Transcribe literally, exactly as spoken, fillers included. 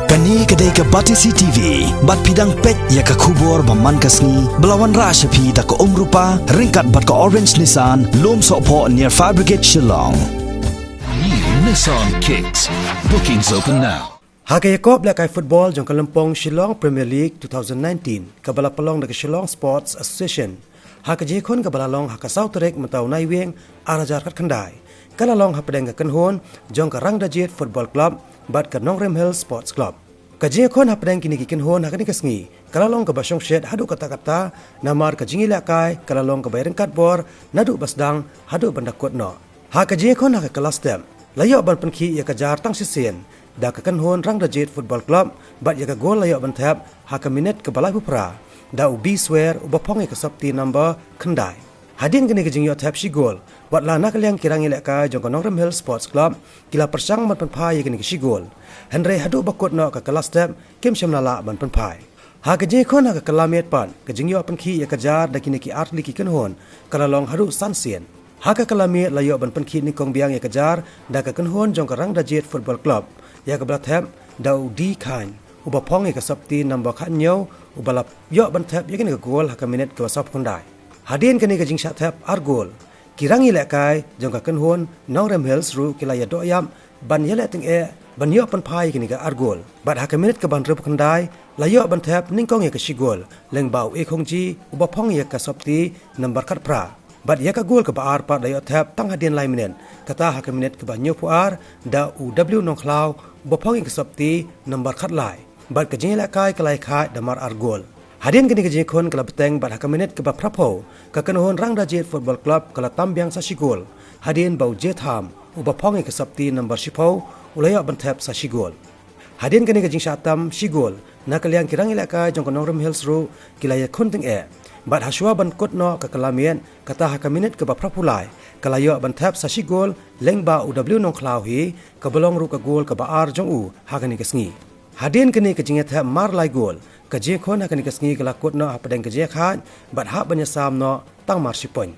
Kane ka dei ka Batesi T V, bad phi dang peit ïa ka khubor ba man ka sngi, ba la wanrah sha phi da ka Umrupa, ryngkat bad ka Orange Nissan, Lumsohphoh near Fire Brigade Shillong. New Nissan Kicks. Bookings open now. Ha ka ïakob lehkai football jong ka lympung Shillong Premier League two thousand nineteen, kaba la pynlong da ka Shillong Sports Association, ha ka jingïakhun kaba la long ha ka saw tarik mynta u Naiwieng ar hajar khatkhyndai, ka la long hapdeng ka kynhun jong ka Rangdajied Football Club bad ka Nongrim Hills Sports Club. Ka jingïakhun hapdeng kine ki kynhun ha kane ka sngi ka la long kaba shongshit haduh katta katta, namar ka jingïalehkai ka la long kaba ïaryngkat bor naduh ba sdang haduh ban da kut noh. Ha ka jingïakhun ha ka kylla step, la ïoh ban pynkhih ïa ka jar tang shisien da ka kynhun Rangdajied Football Club, bad ïa ka gol la ïoh ban thep ha ka minit kaba laiphew phra da u Biswer uba phong ïa ka sopti number khyndai. Hadien kane ka jingïoh thep shi gol, wat la na ka liang ki rangïalehkai jong ka Nongrim Hills Sports Club ki la pyrshang ban pynphai ïa kane ka shi gol, hynrei haduh ba kut noh ka kylla step kim shym la lah ban pynphai. Ha ka jingïakhun ha ka kylla miet pat, ka jingïoh pynkhih ïa ka jar da kine ki artylli ki kynhun ka la long haduh san sien. Ha ka kylla miet la ïoh ban pynkhih nyngkong biang ïa ka jar da ka kynhun jong ka Rangdajied Football Club, ïa kaba la thep da u D Khan uba phong ïa ka sopti number khathynñiew, uba la ïoh ban thep ïa kane ka gol ha ka minit kaba sawphew khyndai. Hadien kane ka jingshah thep ar gol, ki rangïalehkai jong ka kynhun Nongrim Hills ruh ki la ïadoh ïap ban ïaleh tyngeh ban ïoh pynphai ïa kane ka ar gol. Bad ha ka minit kaba hynriewphew khyndai la ïoh ban thep nyngkong ïa ka shi gol lyngba u Ekhongji uba phong ïa ka sopti number khatphra. Bad ïa ka gol kaba ar pat la ïoh thep tang hadien lai minit, kata ha ka minit kaba hynñiewphew ar da u W Nongkhlaw uba phong ïa ka sopti number khatlai. Bad ka jingïalehkai ka la ïakhaid da mar ar gol. Hadien kane ka jingïakhun ka la bteng, bad ha ka minit kaba phraphew ka kynhun Rangdajied Football Club ka la tam biang sa shi gol, hadien ba u Jetham uba phong ïa ka sopti number shiphew u la ïoh ban thep sa shi gol. Hadien kane ka jingshah tam shi gol, na ka liang ki rangïalehkai jong ka Nongrim Hills ruh ki la ïakhun tyngeh. Bad hashwa ban kut noh ka kylla miet, kata ha ka minit kaba phraphew lai, ka la ïoh ban thep sa shi gol lyngba u W Nongkhlaw hi, kaba long ruh ka gol kaba ar jong u ha kane ka sngi. Hadien kane ka jingïathep mar lai gol, ka jingïakhun ha kane ka sngi ka la kut noh hapdeng ka jingïakhaid, bad hap ban ïasam noh tang mar shi point.